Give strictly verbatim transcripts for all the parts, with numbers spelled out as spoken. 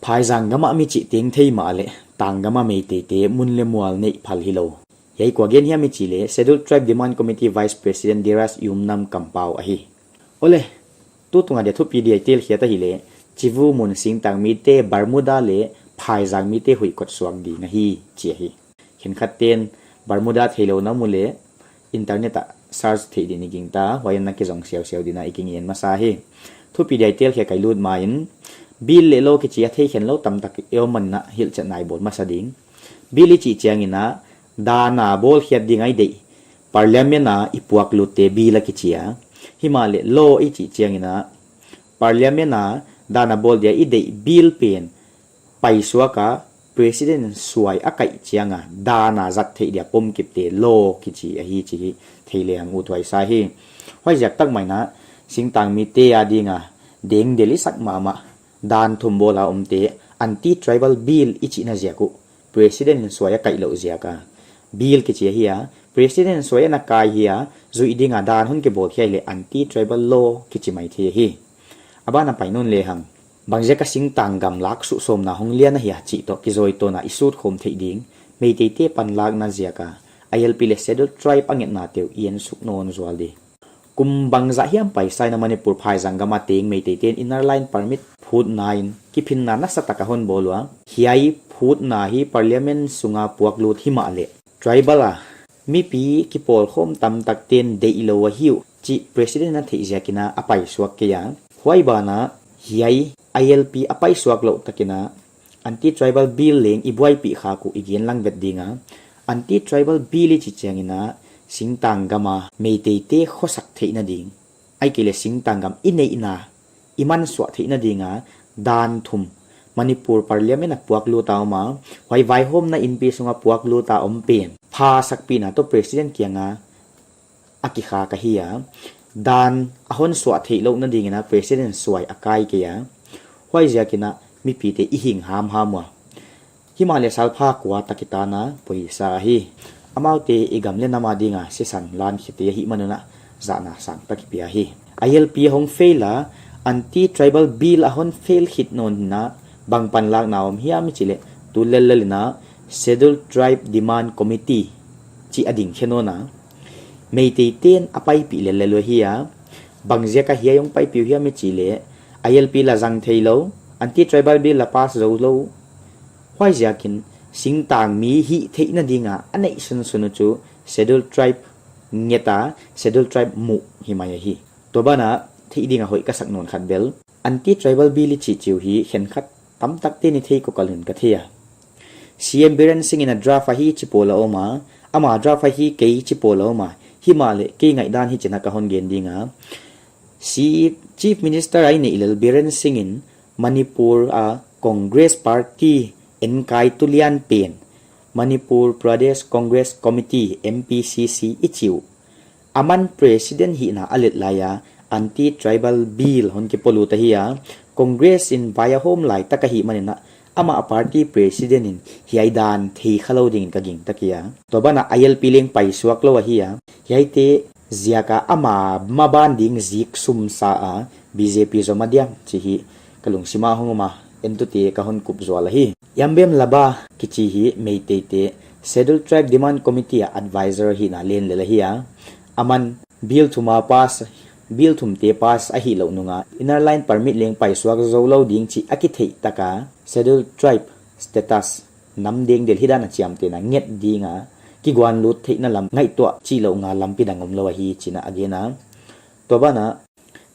Phaizang gam a mi chih teng thei mahleh, tanggam a Meiteite mun leh mual neih phal hilou. Hiai kua gen hiam i chih leh, Scheduled Tribe Demand Committee Vice President Dheeraj Yumnam Kampao ahi. Aw leh, tutung a dia thupi dia i telkhiat ahihleh, Chivu mun singtang mite Bermuda leh phaizang mite huih kotsuak ding ahi, chi ahi. Khenkhatte'n Bermuda theilou na om uleh, internet ah search theih ding i gingta, huai ah na kizong siausiau ding a i kingen masa hi. Thupi dia i telkhiat kai lut main, bill leh law kichi a theikhenlou tamtak i om manin hilhchetna i bawl masa ding. Bill i chih chiangin, dan a bawlkhiat ding a i deih, Parliament a i puaklutte bill a kichi a. Himahleh law i chih chiangin, Parliament a dan a bawl dia i deih bill pen paisuak a, President suai a kaih chiang a dan a zat theih dia pomkipte law kichi ahi chih theih leng uthuai sa hi. Huaiziak tak mai in, singtang mite ading a dengdel i sak mahmah, dan thum bawl a omte, Anti-Tribal Bill i chihna ziak uh, President in suai a kaihlouh ziak a bill kichi ahi a. President suai a na kai hi a, zuih ding a dan hon kibawl khia leh Anti-Tribal Law kichi maithei ahi. A ban a pai nawn lehang, bangziak a singtang gam lak suhsawmna hong lian ahia chih toh kizawitawn a i sut khawm theih ding, Meiteite panlakna ziak a ILP leh Scheduled Tribe a ngetnate uh i en suk nawn zual di. Kum bangzah hiam paisa in Manipur phaizang gam a teng Meiteite'n Inner Line Permit phutna in kiphinna nasatak a hon bawl ua. Hiai phutna hi Parliament sung a puaklut himahleh, Tribal a mipi kipawlkhawm tamtakte'n deihlou ahi uh chih President in a theih ziakin a paisuak kei a. Huai ban a hiai ILP a paisuak louh takin, Anti-Tribal Bill leng i buaipih khak uh i gen lang vet ding a. Anti-Tribal Bill i chih chiangin, singtang gam a Meiteite khosak theihna ding, ahihkeileh singtang gam i neihna i mansuah theihna ding a dan thum Manipur Parliament a puaklut a om a, huai vaihawmna inpi sung a puaklut a om pen phasakpihna toh President kiang a a kikhak ahi a. Dan a hon suah theihlouhna dingin President suai a kai kei a. Huaiziakin mipite i hing hamham ua. Himahleh salpha kua tak i tan a poisa ahi. Amaute i gam leh nam ading a sisan lan khete ahihman un zahna sangtak i pia hi. ILP hong fail a, Anti-Tribal Bill a hon fail khit nawn in, bang panlakna om hiam i chih leh, tu lellel in Scheduled Tribe Demand Committee chih a ding khe nawn a, Meiteite'n a paipih lellel uh ahi a. Bangziak a hiai hong paipih uh hiam i chih leh, ILP la zang theilou, Anti-Tribal Bill la pass zoulou. Huaiziakin singtang mi hihtheihna ding a a neih sunsun uh chu Scheduled Tribe nget a, Scheduled Tribe muh hi mai ahi. Tua ban a theih ding a hoih ka sak nawn khat bel, Anti-Tribal Bill i chih uh hi khenkhat tamtakte'n i thei kawk a lun ka thei a. CM Biren Singh in a draft ahi chi pawl a om a, ama draft ahi kei chi pawl a om a, himahleh kei ngaihdan hichi'n ka hon gen ding a. Chief Minister a i neih lel Biren Singh in Manipur a Congress Party enkaitu lian pen, Manipur Pradesh Congress Committee, MPCC i chih uh, aman President hihna a let lai a, Anti-Tribal Bill hon kipolut ahi a, Congress in vai a hawm laitak ahihmanin amah party President in hiai dan thei khalou dingin ka gingta kei a. Tua ban a ILP leng paisuak lou ahi a. Hiaite ziak a ama maban ding zik sumsa a, BJP zom a diam chih hi ka lungsim a hong om a, entute ka hon kup zual ahi. Yambem Laba kichi hi Meiteite Scheduled Tribe Demand Committee a advisor hihna len lel ahi a. Aman bill thum a pass, bill thumte pass ahihlouh nung a Inner Line Permit leng paisuak zoulou ding chih a kitheih tak a Scheduled Tribe status nam dengdel hidan a chiamtehna nget ding a kiguanlut theihna lam ngaihtuah chih louh nga lampi dang omlou ahi chi'n a gen a. Tua ban a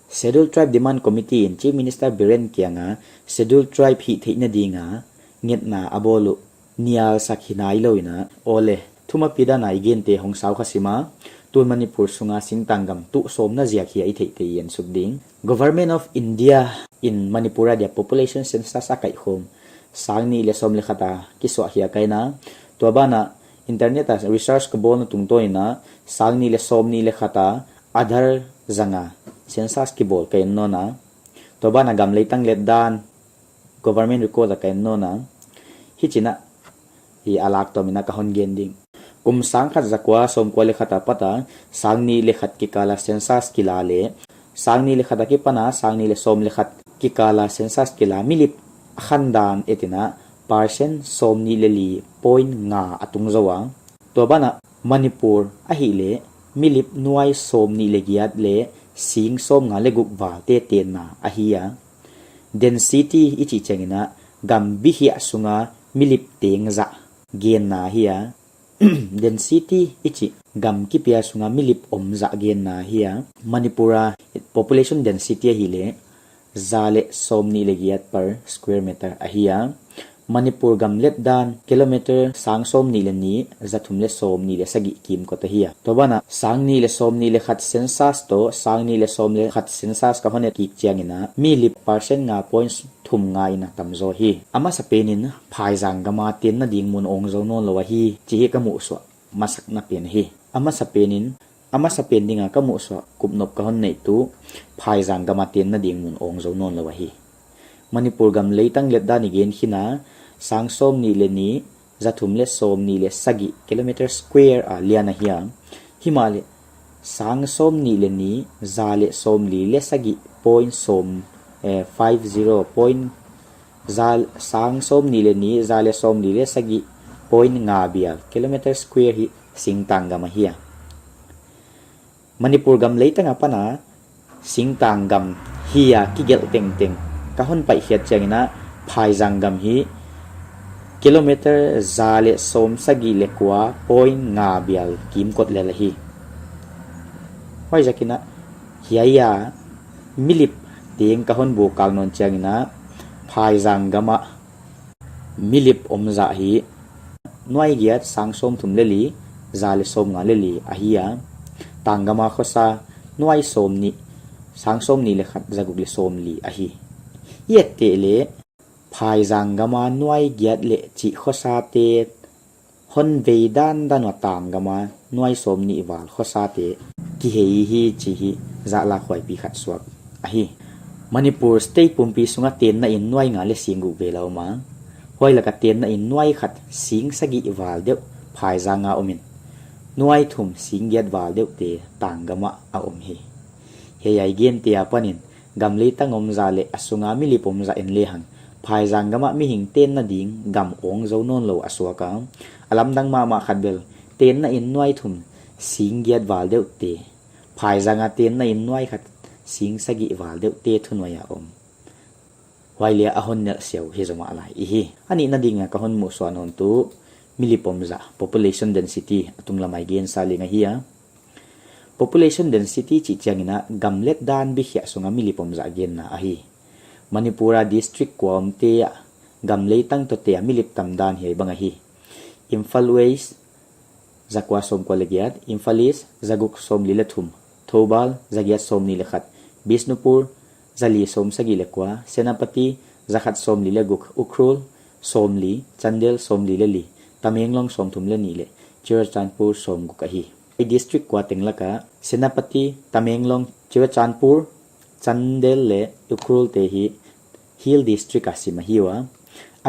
Scheduled Tribe Demand Committee in Chief Minister Biren kiang a Scheduled Tribe hihtheihna ding a ngetna a bawl uh nialsak hi nailou in, aw leh, thumapi dan a i gente hong sau kha sim a, tun Manipur sung a singtang gam tuh sawmna ziak hi a i theihte i en suk ding. Government of India in Manipur a dia population census a kaihkhawm, sang nih leh sawm leh khat a kisuah hi a ka en a. Tua ban a internet a research ka bawlna tungtawn in, sang nih leh sawmnih leh khat a Aadhaar zang a census kibawl ka en nawn a. Tua ban a gam leh tang let dan, government record a ka en nawn a. Hichi'n a lak tawm in ka hon gen ding. Kum sang khat za kua sawmkua leh khat a pat a sang nih leh khat kikal a census kila leh, sang nih leh khat a kipan a sang nih leh sawm leh khat kikal a census kila milip a khandan etin a percent sawmnih leh li point nga a tung zou a. Tua banah Manipur ahihleh milip nuai sawmnih leh giat leh sing sawmnga leh guk valte tenna ahi a. Density i chih chiangin a gam bihiah sunga milip teng zah genna ahi a. Density i chih gam kipia sunga milip om zah genna ahi a. Manipur a population density ahihleh za leh sawmnih leh giat per square meter ahi a. Manipur gam let dan kilometer sang sawmnih leh nih, za thum leh sawmnih leh sagih kimkot ahi a. Tua banah sang nih leh sawmnih leh khat census toh sang nih leh sawm leh khat census ka hon et kik chiangin a milip percent nga point thum nga in a tam zaw hi. A masapen in phaizang gam a tenna ding mun awng zou nawnlou ahi chih hi ka muhsuah masakna pen hi. A masapen in, a masapen dinga ka muhsuah kupnop ka hon neih tuh phaizang gam a tenna ding mun awng zou nawnlou ahi. Manipur gam leitang let dan i gen khin a, sang sawmnih leh nih, za thum leh sawmnih leh sagih kilometer square a lian ahi a. Himahleh sang sawmnih leh nih, za leh sawmli leh sagih point sawm, eh, five zero point, za, sang sawmnih leh nih, za leh sawmli leh sagih point nga bial kilometer square hi singtang gam ahi a. Manipur gam leitang apan a singtang gam hi a kigelh tengteng ka hon paihkhiat chiangin a phaizang gam hi kilometer za leh sawmsagih leh kua point nga bial kimkot lel ahi. Huaiziakin a hiai a milip teng ka hon buk kak nawn chiangin a phaizang gam a milip om zah hi nuai giat sang sawmthum leh li, za leh sawmnga leh li ahi a. Tang gam a khosa nuai sawmnih, sang sawmnih leh khat, za guk leh sawmli ahi. I et teh leh phaizang gam a nuai giat leh chih khosate hon vei dandan ua tang gam a nuai sawmnih val khosate kihei hi chih hi zahlak huaipi khat suak ahi. Manipur state pumpi sunga tenna in nuai nga leh sing guk vel a om a, huai laka tenna in nuai khat sing sagih val deuh phaizang a om in, nuai thum sing giat val deuhte tang gam ah a om hi. Hiai a i gente apan in gam leitang om zah leh a sunga milip om zah en lehang phaizang gam ah mihing tenna ding gam awng zou nawnlou a suak a. A lamdang mahmah khat bel tenna in nuai thum sing giat val deuhte, phaizang a tenna in nuai khat sing sagih val deuhte thunuai a om. Huai leh a hon nelh siau hi zomah lai i hi. A nihna dinga ka hon muhsuah nawn tuh milip om zah, population density, a tunglam a i gensa leng ahi a. Population density chih chiangin a gam let dan bikhiah sunga milip om zah genna ahi. Manipur a district kua omte ah gam leitang tawte a milip tam dan hiai bang ahi. Imphal West, za kua sawmkua leh giat, Imphal East, za guk sawmli leh thum, Thoubal, za giat sawmnih leh khat, Bishnupur, za li sawmsagih leh kua, Senapati, za khat sawmli leh guk, Ukhrul, sawmli, Chandel, sawmli leh li, Tamenglong, sawmthum leh nih leh Churachandpur, sawmguk ahi. Hiai district kua teng laka Senapati, Tamenglong, Churachandpur, Chandel leh Ukhrul te hi Hill District a sim ahi ua.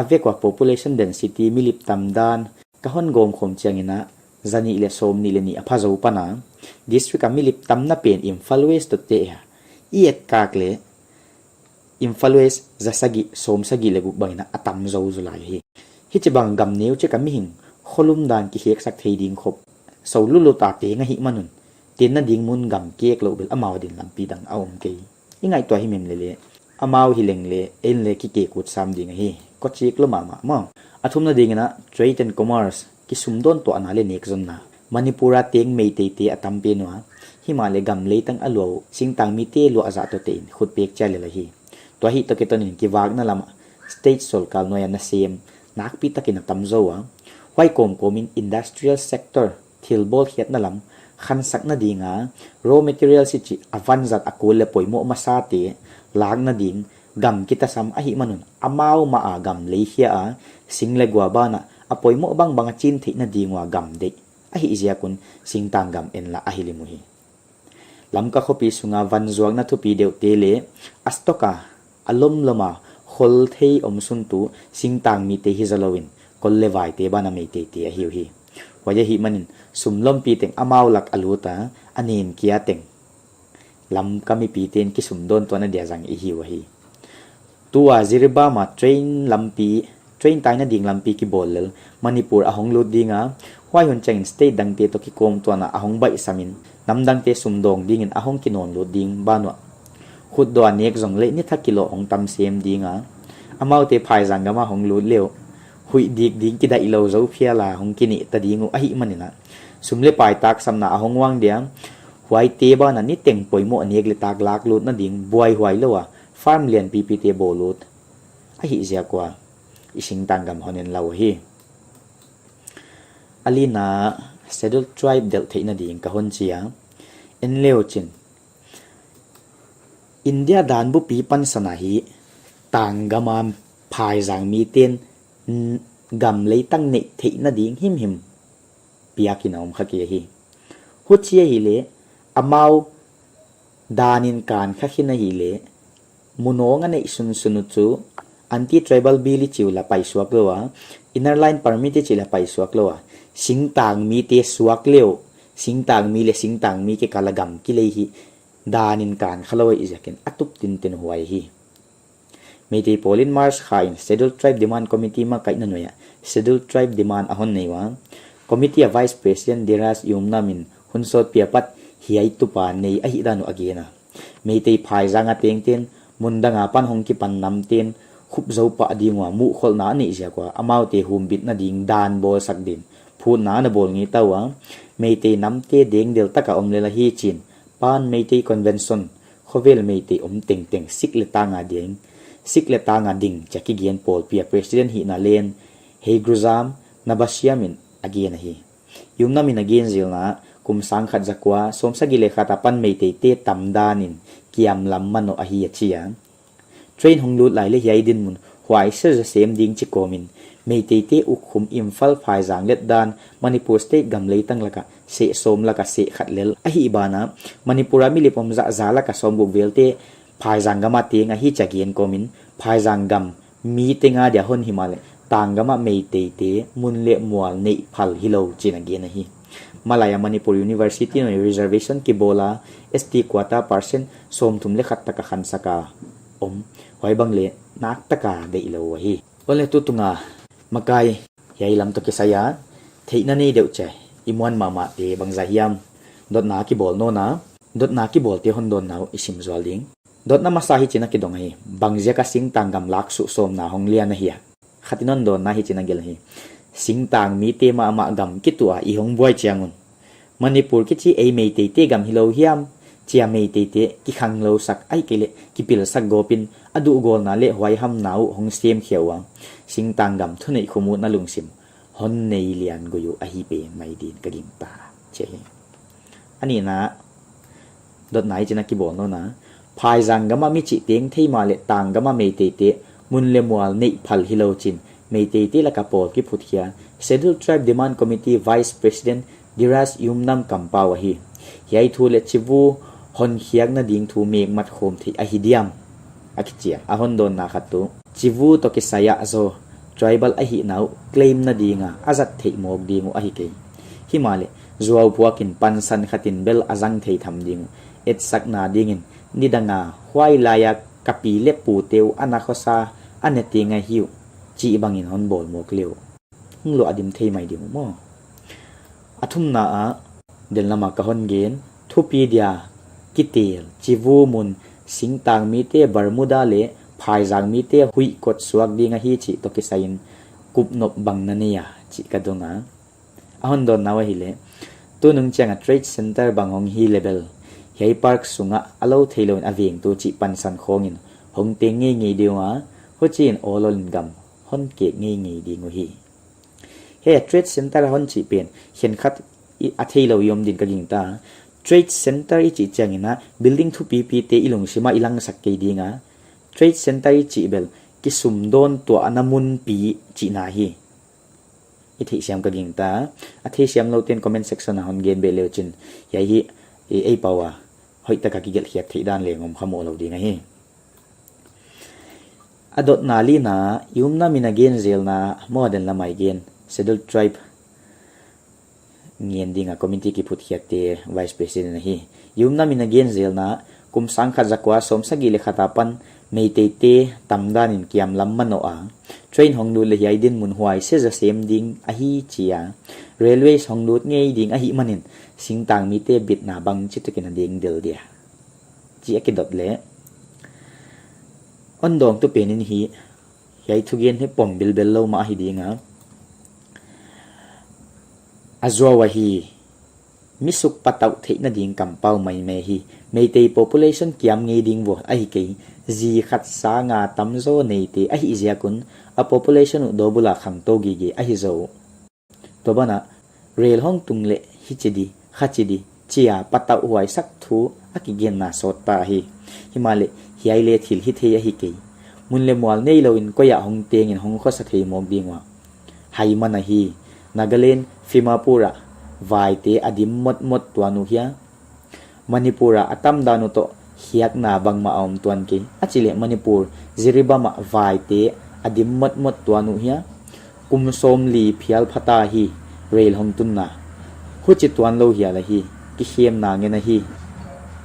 A vek ua population density, milip tam dan, ka hon gawmkhawm chiangin a za nih leh sawmnih leh nih a pha zou pan a, district a milip tamna pen Imphal West tawte a, i et kak leh Imphal West za sagih sawmsagih leh guk bangin a tam zou zou lai hi. Hichibang gam neu chik a mihing kholum dan kiheksak thei ding khop sou lulu ta teng ahihman un, tenna ding mun gam kek louh bel amau adin lampi dang a om kei. I ngaihtuah himhim leh leh amau hileng leh en leh kikek ut sam ding ahi. Kawchik lou mahmah maw. A thumna dingin a trade and commerce, kisumdawn tuahna leh nekzonna. Manipur a teng Meiteite a tam pen ua, himahleh gam leitang a lua uh singtang mite luah zah tawte in khutpek chia lel ahi. Tua hi toh kitonin kivakna lam ah state sorkar nuai a nasem nakpi takin a tam zou a. Huai kawmkawmin industrial sector, thil bawlkhiatna lam, khansakna dinga raw materials i chih a vanzat a kul leh poimoh masate lakna ding gam kitasam ahihman un, amau mah a gam leikhia a, sing leh gua banah a poimoh bangbang a chin theihna ding ua gam deih ahih ziak un singtang gam en lah ahi lim uhi. Lamka khopi sunga van zuakna thupi deuhte leh a stock a, a lomlom a khol thei omsun tuh singtang mite hi zolou in, kol leh vaite banah Meiteite ahi uhi. Huai ahihmanin sum lompi teng amau lak a lut a, a nen kia teng Lamka mipite'n kisumdawn tuahna dia zang i hi uhi. Tua Jiribam a train lampi, train taina ding lampi kibawl lel Manipur a hong lut ding a, huai hun chiangin state dangte toh kikawmtuahna a hong baihsam in, namdangte sumdawng dingin a hong kinawnlut ding banuah, khutdawh a nek zong leh ni thak kilawh hong tam sem ding a, amaute phaizang gam a hong lut leh uh, huih dik ding kidaih lou zo phial a hong kineh ta ding uh ahihmanin a, sum leh pai taksapna a hong uang dia, huaite banah niteng poimoh nek leh tak laklutna ding buaihuai lou a, farm lianpipite bawl ut ahih ziak ua, i singtang gam hon en lou hi. A lina, Scheduled Tribe delh theihna ding ka hon chi a, en leu chin, India dan bupi pansan a hi, tang gam a phaizang miten, mm, gam leitang neih theihna ding himhim piakin a om kha kei hi. Huchi ahihleh, amau danin kan kha khin ahihleh, mu nawng a neih sunsun uh chu, Anti-Tribal Bill i chih uh la paisuak lou a, Inner Line Permit i chih la paisuak lou a, singtang mite suak leh uh, singtang mi leh singtang mi kikal a gam kilei hi, danin kan kha lou ahih ziakin a tup tinten huai hi. Meitei pawlin March kha in Scheduled Tribe Demand Committee makaihna nuai ah Scheduled Tribe Demand a hon nei ua, committee a Vice President Dhiraj Yumnam in hun sawtpi apat hiai tup a nei ahihdan uh a gen a. Meitei phaizang a tengten, mun dang apan hong kipan namten, khup zou pah ding ua muhkholhna a neih ziak ua, amaute humbitna ding dan bawlsak din phutna ana bawl ngei ta ua, Meitei namte dengdel tak a om lel ahi chi'n, Pan Meitei Convention, khovel Meitei om tengteng sik leh tang a ding, sik leh tang a ding chia kigen pawlpi a President hihna len, Heigruzam Nabashiam in a gen ahi. Yumnam in a gen zelna, kum sangkhat zakua sawmsagih leh khat apan Meiteite tamdan in kiamlam manoh ahi a chi a. Train hong lut lai leh hiai dinmun huai sese sem ding chi kawmin, Meiteite ukkhum Imphal phaizang let dan, Manipur State gam leitang laka seh sawm laka seh khat lel ahih banah, Manipur a milip om zah za laka sawmguk velte phaizang gam a teng ahi chia gen kawmin, phaizang gam mi teng a dia hon himahleh, tang gam a Meiteite mun leh mual neih phal hilou chi'n a gen ahi. Malai a Manipur University nuai reservation kibawl a, S T quota percent sawmthum leh khat tak a khansak a om, huai bang leh nak tak a deih lou ahi. Huan leh tutung a makai hiai lam toh kisai a theihna nei deuh chia i muan mahmahte bangzah hiam? Dotna kibawl nawn a, dotna kibawlte hon dawnna uh i sim zual ding. Dotna masa hichi'n a kidong ahi, bangziak a singtang gam lak suh sawmna hong lian ahia? Khat in hon dawnna hichi'n a gelh hi. Singtang mite mahmah gam kituah a i hong buai chiang un, Manipur kichi ei Meiteite gam hilou hiam chia Meiteite kikhanglou sak ahihkeileh kipilsak gawpin, a duhgawlna leh huaihamna uh hong semkhia ua, singtang gam thuneih khum utna lungsim hon nei lian gui uh ahi pen mai din ka gingta, chi hi. A nihna, dotna hichi'n a kibawl nawn a, phaizang gam a mi chih teng thei mahleh tang gam a Meiteite mun leh mual neih phal hilou chi'n Meiteite laka pawl kiphutkhia Scheduled Tribe Demand Committee Vice President Dhiraj Yumnam kampau ahi. Hiai thu leh chivu honkhiakna ding thu mekmat khawm theih ahi diam, a kichi a. A hon dawnna khat tuh, chivu toh kisai a zaw tribal ahihna uh claim na ding a a zat theih mawk ding uh ahi kei. Himahleh zuau phuakin pansan khat in bel a zang thei tham ding uh, etsakna dingin, nidang a huailai a ka pi leh pute uh a na khosa a ne teng ahi uh, chih bangin hon bawl mawk leh uh, hong luah dim thei mai ding uh maw. A thumna ah, den lam a ka hon gen, thupi dia kitel chivu mun, singtang mite Bermuda leh phaizang mite huih kot suak ding ahi chih toh kisai in kupnop bang na nei a chih ka dong a. A hon dawnna uh ahihleh, tunung chiang a trade center bang hong hi leh bel, hiai park sung ah a lou theilou in a vengtu chih pansan khawng in hong teng ngeingei ding ua, huchiin awlawl in gam hon kek ngeingei ding uhi. Hiai a trade center hon chih pen khenkhat a theilou i om din ka gingta. Trade center i chih chiangin a building thupipite i lungsim a i langsak kei ding a, trade center i chih bel kisumdawn tuahna munpi chihna hi. I theihsiam ka gingta. A theisiam loute'n comment section a hon gen beh leu chin, hiai hi ei pau a hoihtak a kigelhkhiak theih dan leng om kha mawk lou ding ahi. A dotna lina, Yumnam in a gen zelna maw, den lam a i gen, Scheduled Tribe ngen ding a committee kiphutkhiakte Vice President ahi. Yumnam in a gen zelna, kum sangkhat zakua sawmsagih leh khat apan Meiteite tamdan in kiamlam manoh a, train hong lut leh hiai dinmun huai se zaw sem ding ahi chi a, railways hong lut ngei ding ahihmanin singtang mite bitna bangchituk in a ding del dia, chi a kidot leh. Hon dawngtu pen in hi, hiai thugen hi pom bilbel lou mah ahi ding a, a zuau ahi. Mi suk patauh theihna ding kampau maimai hi. Meitei population kiam ngei ding vual ahi kei. Zi khat sanga tamzaw neite ahih ziak un, a population uh dawbul a khangtou gige ahi zaw uh. Tua ban ah, rail hong tung leh hichi di, khachi di, chi a patauhhuaisak thu a kigenna sawt ta ahi. Himahleh, hiai leh thil hithei ahi kei. Mun leh mual neilou in koi ah hong teng in hong khosa thei mawk ding ua, hai man ahi. Nagaland, Dimapur ah vaite a dim motmot tuan uh hia? Manipur ah a tamdan uh toh khiakna bangmah a om tuan kei. A chih leh Manipur, Jiribam ah vaite a dim motmot tuan uh hia? Kum sawmli phial phata hi, rail hong tunna. Huchi tuan lou hial ahi, kikhemna ngen ahi.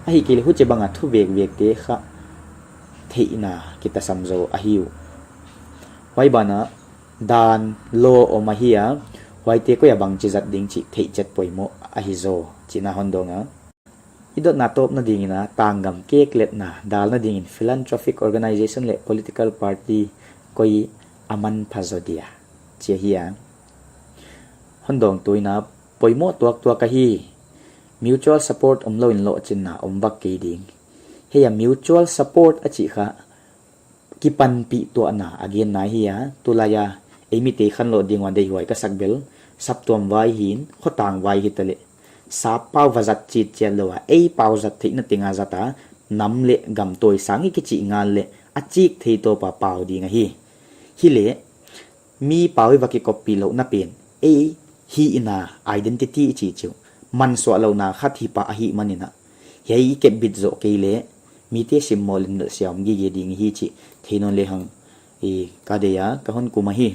Ahihkeileh huchibang a thu vekvekte kha theihna kitasam zaw ahi uh. Huai ban ah, dan law om ahi a, huaite koi a bangchi zat ding chih theihchet poimoh ahi zaw, chihna hon dawng a. I dotna tawpna ding in a, tanggam kekletna dalna ding in philanthropic organisation leh political party koi a manpha zaw dia, chi ahi a. Hon dawngtu in a, poimoh tuaktuak ahi. Mutual support omlou in lohchinna om vak kei ding. Hiai a mutual support a chih kha kipanpih tuahna a genna ahi a, tulai a ei mite khanlawh ding ua deihhuai ka sak bel, saptuam vai hi'n, khotang vai hitaleh, sap pau va zat chitchiat lou a, ei pau zat theihna teng a zat a, nam leh gam tawisang i kichih ngal leh, a chik thei tawp a pau ding ahi. Hileh, mi pau i va kikawppih louhna pen, ei hihna, identity i chih chu, mansuahlouhna khat hi pah ahihman in a, hiai i kepbit zoh kei leh, mite simmawl in nalh sia om gige ding hi chih thei nawn lehang, i ka deih a, ka hon kum ahi.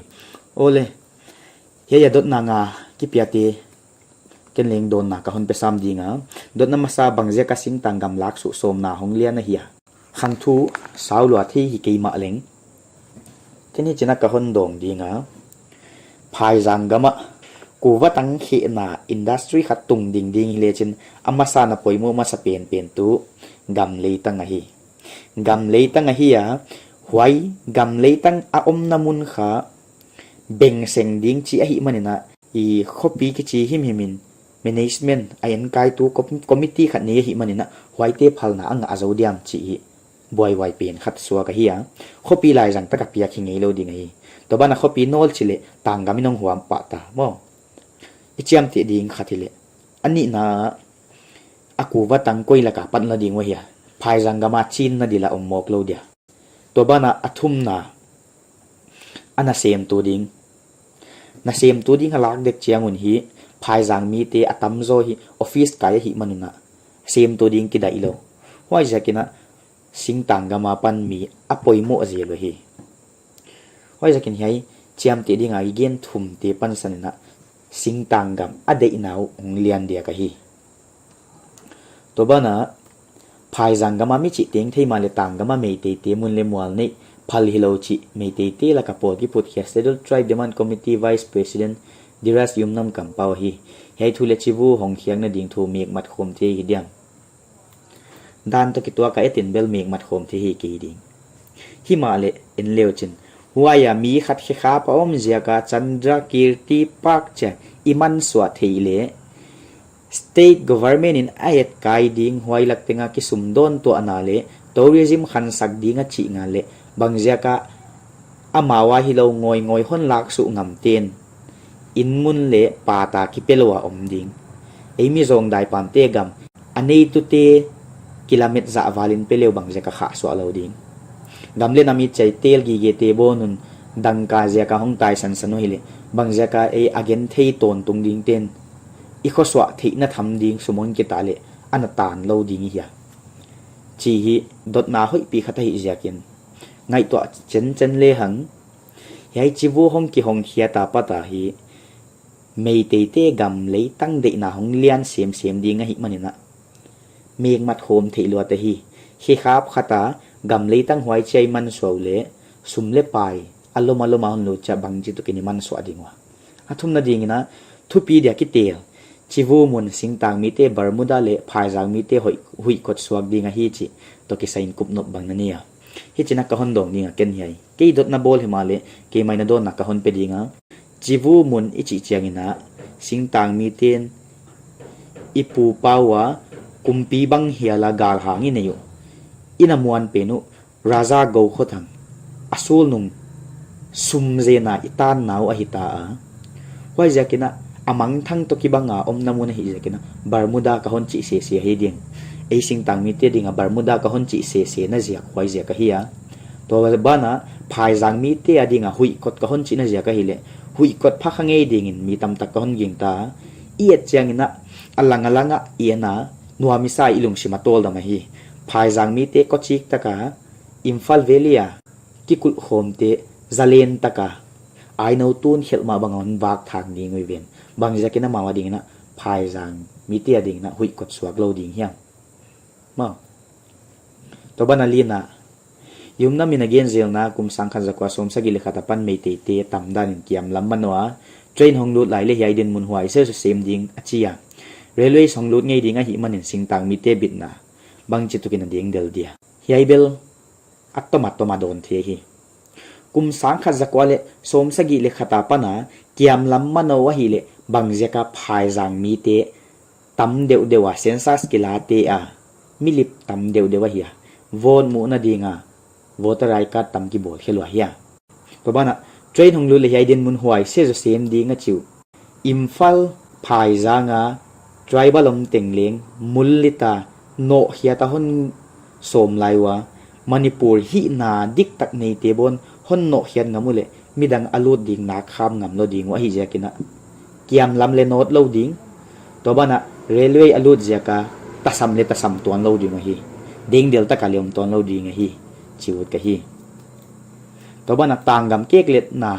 Aw leh, hiai a dotna nga kipiate, ken leng dawnna ka hon pe sam ding a. Dotna masa, bangziak a singtang gam lak suhsawmna hong lian ahia? Khang thu sau lua thei hi kei mahleng, ken hichi'n a ka hon dawng ding a. Phaizang gam ah kuva tang khehna industry khat tung ding ding hi lechin, a masa in a poimoh masa penpen tuh gam leitang ahi. Gam leitang ahi a, huai gam leitang a omna mun kha bengseng ding chih ahihman in a, i khopi kichi himhim in management a enkaitu com-, committee khat nei ahihman in a, huaite phalna a ngah zou diam chih hi buaihuai pen khat suak ahi a. Khopi laizang tak a piak hi ngeilou ding ahi. Tua ban ah khopi nawl chih leh tanggam in hong huam pah ta maw. I chiamteh ding khat hileh, a nihna, a kuva tang koi lak a pan la ding uh hia? Phaizang gam a chinna di la om mawk lou dia. Tua ban ah a thumna, a nasemtu ding. Nasemtu ding a lak dek chiang un hi, phaizang mite a tamzaw hi office kai ahihman un a, semtu ding kidaih lou. Huaiziak in a, singtang gam a pan mi a poimoh zel uhi. Huaiziak in hiai chiamteh ding a i gen thumte pansan in a, singtang gam a deihna uh hong lian diak ahi. Tua ban ah, phaizang gam a mi chih teng thei mahleh tanggam a Meiteite mun leh mual neih phal hilou chih Meiteite lak a pawl kiphut khia Scheduled Tribe Demand Committee Vice President Dhiraj Yumnam kampau ahi. Hiai thu leh chivu hong khiakna ding thu mekmat khawm thei hi diam? Dan toh kituak a et in bel mekmat khawm thei hi kei ding. Himahleh en leuchin, huai a mi khat khekhap a om ziak a Chandrakirti Park chia i mansuah theih leh, state government in a etkai ding, huai lak teng a kisumdawn tuahna leh tourism khansak ding a chih ngal leh, bangziak a amau a hilou ngawngawn hon lak suh ngamte'n inn mun leh pata kipe lou a om ding. Ei mi zawngdai pamte gam a neitute kilamet zah val in pe leh uh bangziak a khahsuah lou ding? Gam leh nam i chai tel gigete bawn un dangka ziak a hong taisan san uh hileh, bangziak a ei a genthei tawntung dingte'n i khosuah theihna tham ding sum hong kitah leh ana tan lou ding i hia? Chih hi dotna hoihpi khat ahih ziak in, ngaihtuah chenchen lehang. Hiai chivu hong kihong khiat a pat a hi, Meiteite gam leitang deihna hong lian semsem ding ahihman in a, mekmat khawm theih luat ahi. Khekhap khat a gam leitang huai chiah i mansuah uleh, sum leh pai a lom a lom a hon lut chiah bangchituk in i mansuah ding ua. A thumna dingin a, thupi dia kitel, Chivu mun singtang mite Bermuda leh phaizang mite hoih, huih kot suak ding ahi chih toh kisai in kup nop bang na nei a. Hichi'n a ka hon dawng ding a, ken hiai kei dotna bawl himahleh keimai na dawnna ka hon pe ding a. Chivu mun i chih chiangin a, singtang mite'n i pu pa ua kumpi bang hial a galhang i nei uh, i na muan pen uh, Raja Gou Kho Thang, a sulnung sum zen a i tanna uh ahi ta a. Huaiziakin a, a mangthang toh kibang a omna mun ahih ziakin a, Bermuda ka hon chih sese ahi ding. Ei singtang mite ding a Bermuda ka hon chih sese na ziak huaiziak ahi a. Tua ban a, phaizang mite a ding a huih kot ka hon chihna ziak ahihleh, huih kot pha kha ngei dingin mi tamtak ka hon gingta. I et chiangin a, a lang a lang a i en a, nuam i sa, i lungsim a tawldam ahi. Phaizang mite kawchik tak a, Imphal Valley a kikulh khawmte zalen tak a, aino tun khelh mah bang a hon vak thang ding uh i ven. Bangziakin amau a dingin a, phaizang mite a dingin a huih kot suak lou ding hiam? Maw. Tua ban a lina, i omna min a gen zelna kum sangkhat zakua sawmsagih leh khat apan Meiteite tamdan in kiamlam manoh a, train hong lut lai leh hiai dinmun huai se zaw sem ding a chi a. Railways hong lut ngei ding ahihmanin singtang mite bitna bangchituk in a dengdel dia? Hiai bel a tom a tom a dawn thei hi. Kum sangkhat zakua leh sawmsagih leh khat apan a kiamlam manoh ahihleh bangziak a phaizang mite tam deuhdeuh a, census kilate a, milip tam deuhdeuh ahi a, vote muhna ding a voter I D card tam kibawl khe lua hia? Tua ban a, train hong lut leh hiai dinmun huai se zaw sem ding a chi uh. Imphal phaizang a tribal om teng leng mullit a nohkhiat a hon sawm lai ua, Manipur hihna diktak neite bawn hon nohkhiat ngam uleh midang a lut ding nak kham ngam lou ding uh ahih ziakin a, kiamlam leh nawt lou ding. Tua ban a, railway a lut ziak a tasam leh tasam tuan lou ding ahi. Dengdel tak a leh om tuan lou ding ahi, chi ut ka hi. Tua ban a, tanggam kekletna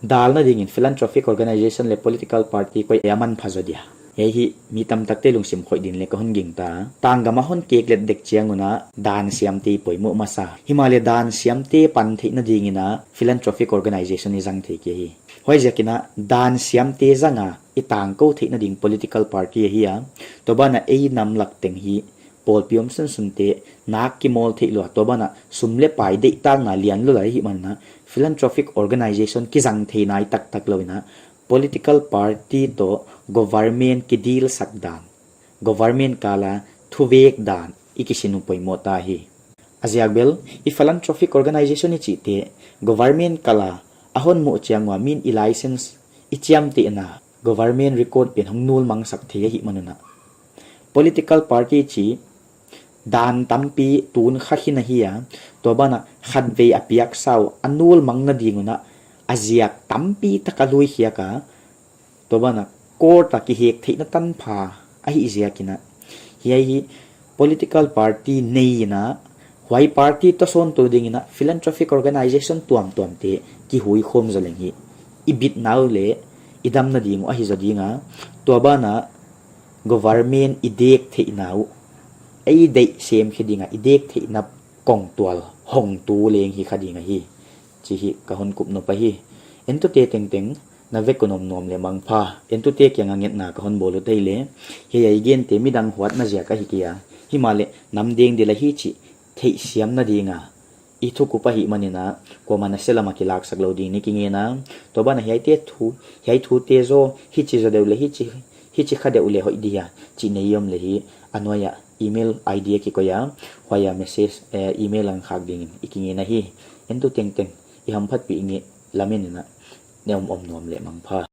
dalna dingin philanthropic organization leh political party koi a manpha zaw dia? Hiai hi mi tamtakte lungsim khoih ding leh ka hon gingta. Tanggam a hon keklet dek chiang un a, dan siamte i poimoh masa. Himahleh dan siamte pan theihna dingin a philanthropic organization i zang thei kei hi. Huaiziakin a, dan siamte zang a i tangkou theihna ding political party ahi a. Tua ban a, ei nam lak teng hi pawlpi om sunsunte nak kimawl theih lua, tua ban a, sum leh pai deihtakna lian lua lai ahihman a, philanthropic organization kizang thei nai taktak lou in a, political party toh government kidilsak dan, government kal a thuvek dan i kisin uh poimoh ta hi. A ziak bel, i philanthropic organization i chihte government kal a a hon muh chiang ua min i license i chiamtehna, government record pen hong nulmangsak thei ahihman un a, political party chih dan tampi tun kha khin ahi a. Tua ban a, khatvei a piaksa uh a nulmangna ding un a, a ziak tampi tak a lui khiak a, tua ban a, court a kihek theihna tanpha ahih ziakin a, hiai hi political party nei in a, huai party toh sawntu dingin a philanthropic organization tuamtuamte kihui khawm zaw leng hi, i bitna uh leh i damna ding uh ahi zaw ding a. Tua ban a, government i dek theihna uh, ei deih sem khe ding a i dek theihna kongtual hongtu leng hi kha ding ahi, chih hi ka hon kup nop ahi. Entute tengteng, na vek un om nuam leh mangpha. Entute kiang a ngetna ka hon bawl ut ahihleh, hiai a i gente midang huatna ziak ahi kei a, himahleh nam dengdel ahi chih theihsiamna ding a i thukup ahihman in a, kuamah in a se lam a kilaksak lou ding in i kingen a. Tua ban a, hiaite thu, hiai thute zaw hichi zaw deuh leh hichi, hichi kha deuh leh hoih dia chih nei om leh hi, a nuai a email I D a kikoih a, huai a message, eh, email a hon khak dingin i kingen ahi. Entu tengteng i hamphatpih ngei lamen in a, ne om om nuam leh mangpha.